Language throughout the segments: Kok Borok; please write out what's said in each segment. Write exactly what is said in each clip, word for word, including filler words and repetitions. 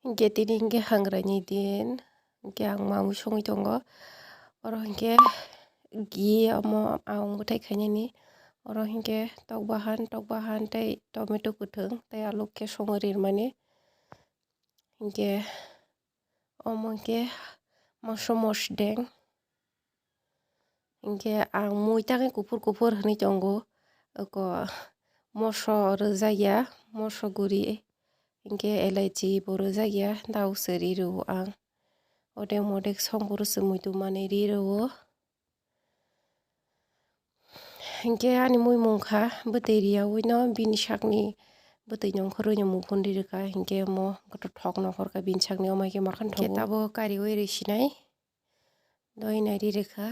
Hinkhe tini hinkhe hangrani din, hinkhe ang mamwi songwi tongo. Oro hinkhe gi omo ang bwthai khainani. Oro hinkhe tok bahan, tok bahan tei tomato kwthwng tei alu khe songwi rirmani. Hinkhe omo hinkhe moso mosdeng. Hinkhe ang mui tangwi kuphur kuphur hwnwi tongo. Oko moso rwjakya, moso guri, hinkhe elaichi bo rwjakya, dauswri rwo ang. Odek modek songbo rwswk muitu manwi ri rwo. Hinkhe ani mui mungkha bwtwi riyawino bini sakni bwtwi nongkhorwi no muphun ri rwkha, hinkhe omo goto thok nongkhorkha bini sakni, omo hai khe makhan thogo. Hinkhe tabuk kariwi rwi sinai. Doi nai ri rwkha.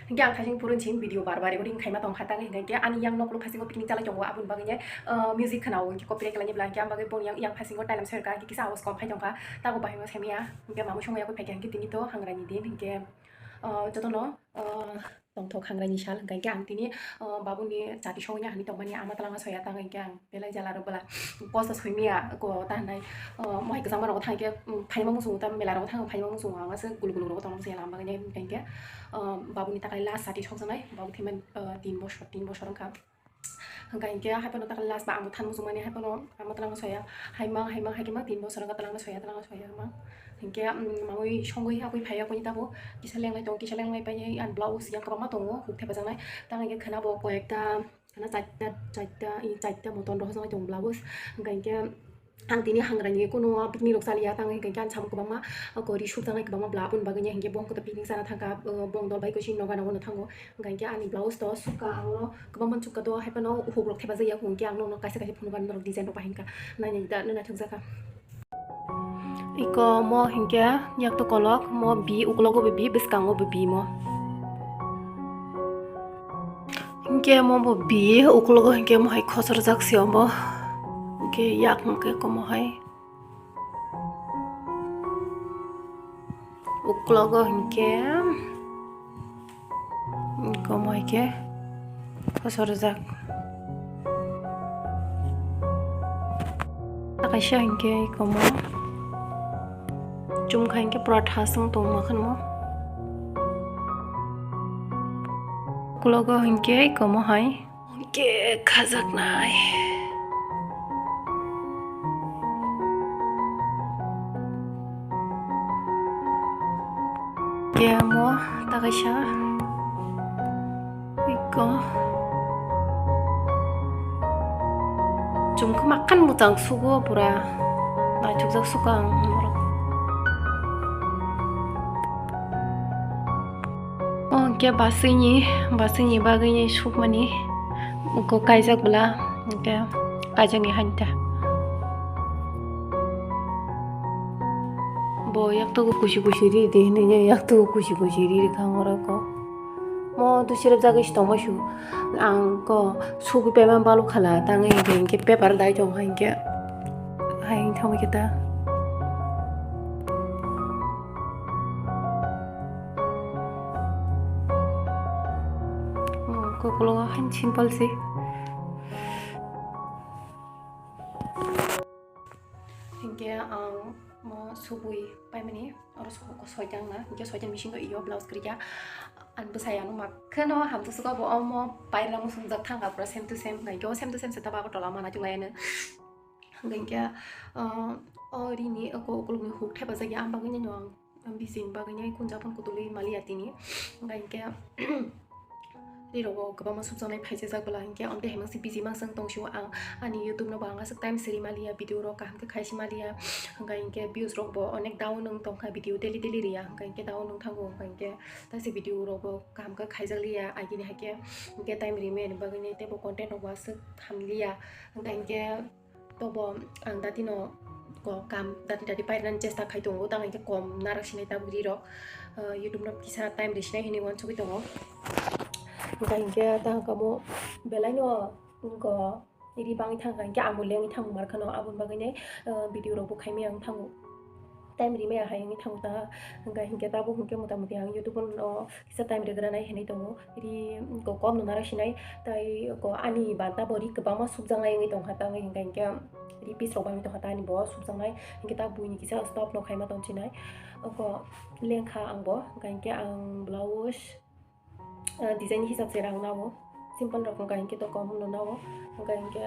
Hinkhe ang khasing phuru chini video bar bar recording khaima tongkha, tangwi hinkhe ani yang noklo khasingo picnic chalai tongo, aboni bagwi ne, ah, music khwnao hinkhe copyright khlainai bwla, hinkhe ang bagwi boni yang, yang khasingo tailam serka, hinkhe kisa awas kom phai tongkha, tabo bahai ma saimaya, hinkhe mamwi songwi yakwi phaikha, hinkhe tini to hangrani din, hinkhe, ah, jotono, ah, tongthok hangrani sal, hinkhe ang tini, ah, babuni chati songwi ya hinwi tongmani ama twlangma soya tang, hinkhe ang belai jala rw bwla kosto soimaya ko ta hinai, ah, mohai kwchangma rogo thangkhe, um, phaima muchungo ta mela rogo thang phaima muchungo ang aswk gulu gulu rogo tongma muchung ya lama bagwi hinkhe, ah, babuni takai last chati sokjaknai, babu thaiman, ah, tin bosor, tin bosor wngkha. Hinkhe, hinkhe haiphano takai last ba ang bo than muchungmani haiphano ama twlangma soya, haimang, haimang, haikhe mang tin bosor wngkha twlangma soya, twlangma soya mang. Hinkhe, um, mamwi songwi yakwi phai yakwi tabo kisa lenglai tongo, kisa lenglai painai ani blouse yang kwbangma tongo, huk thepajaknai. Tamo hinkhe khwnabo koyekta, khwna chaita, chaita, i chaita moton rohorjaknai tongo blouse. Hinkhe, hinkhe ang tini hangrani kuno picnic rok chaliya, tamo hinkhe ang samung kwbangma, o kori sukjaknai kwbangma bla, aboni bagwi hinkhe bo hwnkhe picnic chana thangkha, o bongdol bai khe chini noga nogo no thango. Hinkhe ani blouse to sukha, ang no kwbangma sukha to, haiphano hukrok thepajak ya, hinkhe ang no kaisa kaisa phunukha norok design rok bahai wngkha, naina da naithok jakha. Iko mo hinkhe yakto kolok mo bi, uklogo bo bi, bwskango bo bi mo. Hinkhe mo bo bi, uklogo hinkhe mo hai khosorjak se omo. Hinkhe yak hinkhe komo hai. Uklogo hinkhe, komo hinkhe, koso rwjak. Kaisa hinkhe komo, chumkha hinkhe pura thasung tongma khanmo. Uklogo hinkhe komo hai. Hwnkhe khajaknai. Kemo takaisa. Iko. Chumkhe makhan mwchang sugo pura. Naithokjak suka ang norok. O hwnkhe baswini, baswini bagwini sukmani uko kaijak bwla, hwnkhe kaijakni haini ta. Bo yaktogo kusi kusi ri di hinwi, yaktogo kusi kusi ri rwkha ang oro ko. Mo dusirap jagwi se tongma su, ang ko sugwi paima balu khala, tangwi hinkhe, hinkhe paper dai tongkha hinkhe, hai thangwi khe ta. Oh, kokolo hai simple se. Hinkhe ang mo subui paimani oro so-, soitan na, hinkhe soitan bisingo iyo blouse kwrwikha. Ang bwsai ano makheno hamjak suka bo omo pairwla muchungjak thangkha pura same to same, hinkhe o same to same se ta bago tola mana chunglai ano. Hwnkhe, ah, o rini oko ukulukni huk thepajak ya, ang bagwino ang, ang bising bagwino kunjabon kutulwi maliya tini. Hwnkhe, rirogo kwbangma sukjaknai phaisajak bwla, hwnkhe, amtwi hai mangsi busy mangsa wng tong sio ang ani YouTube no bo ang aswk time siri maliya, video rok kaham khe khaisi maliya, hwnkhe, hwnkhe views rok bo onek down wng tongkha, video daily daily riya, hwnkhe, hwnkhe down wng thango, hwnkhe, hwnkhe, taise video rok bo kaham khe khaijakliya, agini hai khe, hwnkhe, time rime ni bagwino teibo content rok bo aswk hamliya, hwnkhe, hwnkhe, Tobo ang datino ko kam dati dati pairwnani chesta khai tongo, tang hinkhe kom narak sinai tabuk rirok, ah, YouTube no kisa time ri sinai hinwi uansugwi tongo. Hwnkha hinkhe tang kamo belaino wngkha ri bangwi thangkha hinkhe amo lengwi thangmarkhano, aboni bagwino, ah, video rokbo khaimaya wng thango. Time rimaya hai wngwi thango ta, hwnka hinkhe tabuk hinkhe mota moti ang YouTube-o kisa time rwgranai hinwi tongo. Ri ko kom no naro sinai, tai ko ani banta bo ri kwbangma sukjaknai wngwi tongkha ta, wngwi hwnka hinkhe ri piece rok bangwi tongkha ta ani bo sukjaknai, hinkhe ta buini kisa stop no khaima tongsinai. Oko lengkha ang bo, hwnka hinkhe ang blouse, ah, design hisab se rang nao, simple rok hwnka hinkhe to kom no nao, hwnka hinkhe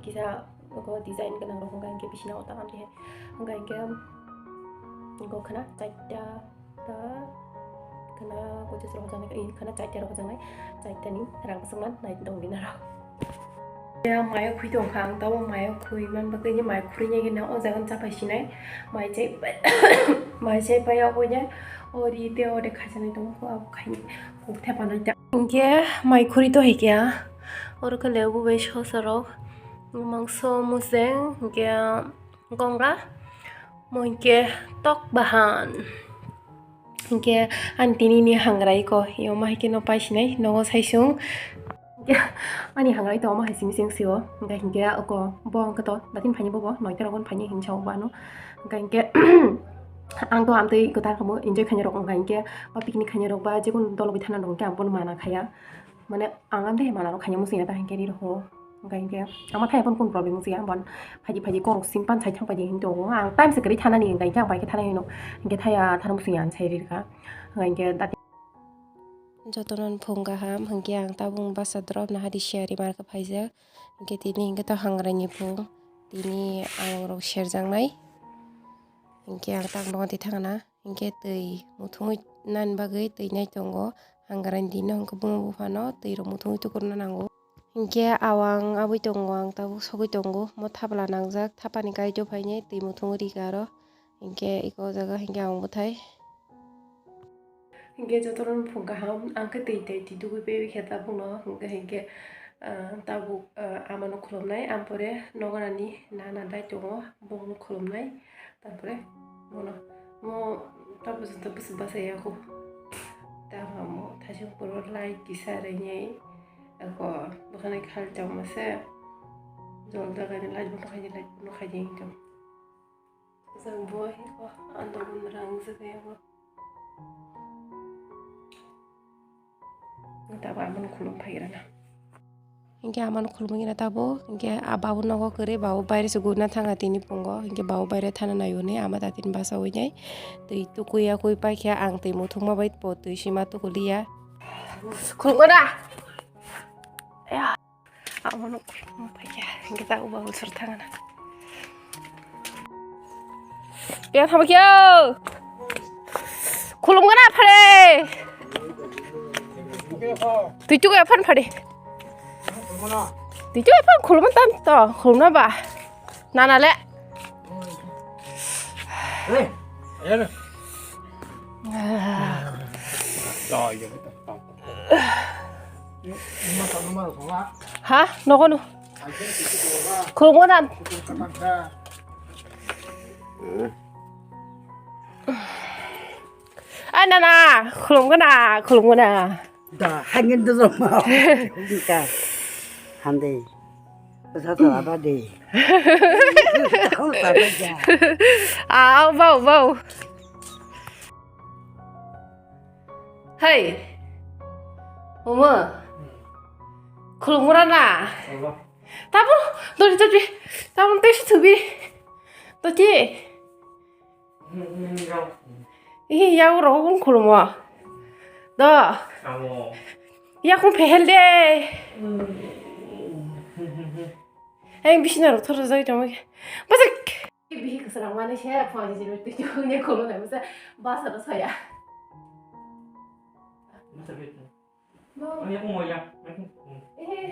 kisa oko design gwnang rok hwnka hinkhe bisina o ta amtwi hai, hwnka hinkhe oko khna chaita ta khna kochis rok hwnka hinkhe khna chaita rok hwnka chaita ni rang swngna nai tong bina rok. Ya, mayo khui tongkha ang, tabuk mayo khui man bagwi ni mayo khurui nai gina o jaga cha pai sinai. Mai chai mai chai pai obo ya, o ri te o de khaisa nai tongo, abo khai kok the panai ta. Hinkhe mai khuri to hai kya, oro khe lebu bai sosa rok, mangso, museng, hinkhe gongra, mo hinkhe tok bahan. Hinkhe ani tini ni hangrai ko, yo ma hai khe no pai sinai, nogo sai sung. Ani hangrai to omo hai simi seng sio, hingke, hingke oko bo hingke to datin phaini bobo noita rogon phaini hinwi sao bo ano. Hingke, hingke ang to amtwi kwtal kamo enjoy khainai rok wngkha, hingke ba picnic khainai rok ba jekun dolo bai thana rok hingke ang bono mana khaya. Mane ang amtwi hai mana rok khaina muchungya ta hingke ri rok ho. Hingke, hingke ama thai phone kun problem muchungya, bon phaidi phaidi korok sim pan sai thang paidi hinwi tongo. Ang time se kwrwi thanani hingke, hingke ang bai khe thana hino. Hingke thaya thana muchungya ang sai ri rwkha. Hingke dati Jotono phung kaham, hingke ang tabuk basa drop naha di share marka phaijak. Hingke tini hingke to hangrai ni phung, tini along rok serjaknai. Hingke ang tak nokha twi thangna, hingke twi muthungwi nani bagwi twi nai tongo. Hangrai ni dino hingke buma buphano twi rok muthungwi tukurna nango. Hingke awang abui tongo, ang tabuk sogwi tongo. Mo thapla nangjak, thapani kaijo phainai twi muthungwi rikha aro. Hingke eko jaga hingke ang bwthai. Hingke jotono phung kaham, ang khe twi tai twi tugui paiwi khe tabukno, hingke, hingke, ah, tabuk, ah, amano khulumnai, ampore nogonani nana dai tongo, bongno khulumnai, tarpore mono, mo tabuk joto bwswk bachai yago. Tamo mo thaising poro light kisa rwnai, ako bwkhani khal changma se, jol jagani light bo nokhaidi, light bo nokhaidi hingke. Jang bo hiko ando bun rang jaga yago. Tabo amon khulum phai rana. Hingke amon khulum gira tabo, hingke a babu nogo kwrwi, babu baire se gurna thanga tini pungo, hingke babu baire thana naiyo ni ama datin basa oi nai. Twi tukui ya kui pai khe ang twi muthungma bai po twi sima tukuliya. Khulum gira. Ya. Amo nuk paikya, kita ubah usur tangan. Pia thama kyo. Khulum gana phare. Tuitu ga phan phare. Tuitu ga phan khulum tam to, khulum na ba. Nana le. Ha? Nogo no. Khulumgo na. Ai nana, khulumgo na, khulumgo na. Da, hangin da zama. Ka. Hande. Sa sa ba de. Au sa ba ja. Au bau bau. Hei. Mama. Khulumura na. Tabo, dori dori. Tabo tesi thubi. Doti. Ih, ya ro kun khulumo. Do. Amo. Ya kun phehel de. Hei bisina ro thoro jai tamo. Basak. Bihi kwswrang mani se phone jiro twi twi ne kholo na masa basa da saya. Masa bit. No. Oh, ya, oh, ya. Eh.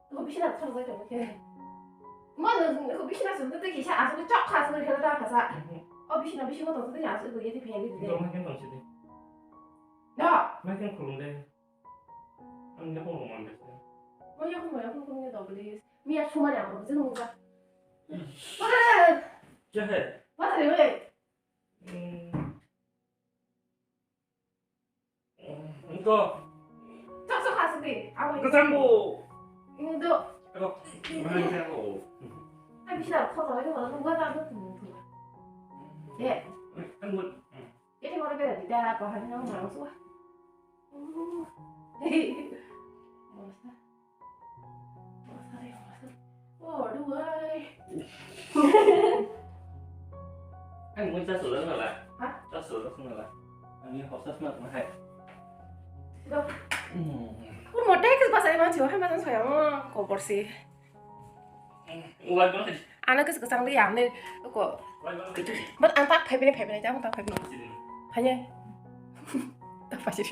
Ko bisina thar jai tamo khe. Ma no ko bisina sun twi kisa asuk chok kha sun khe da kha sa. O bisina bisina to twi asuk ko yeti pheli de. Ko ma khe tong sidi. Da. Ma khe khulum de. Ang ya ko man de. Mo ya ko mo ya ko ko ne do please. Miya sumari ang ko jeng ga. Ish. Ba. Kya hai? Ba re re. Hmm. Ito. Sok sok asuk de. Abo. Ko sambo. Indo. Ako. Mahal siya ko. Ay, bisa ko to ko ko ga da ko. Eh. Ang mo. Ito mo bera di da pa han no ma so. Masa. Masa re masa. Oh, duai. Ang mo sa so la la. Ha? Sa so la la. Ang ni hosa sma ma hai. Pun mo text bahasa ni manchi, hai manchi saya mo ko porsi. Ulan ko. Ana kes kesang dia amne ko. But ang tak phai bini phai bini jang tak phai bini. Hanya. Tak phai sih.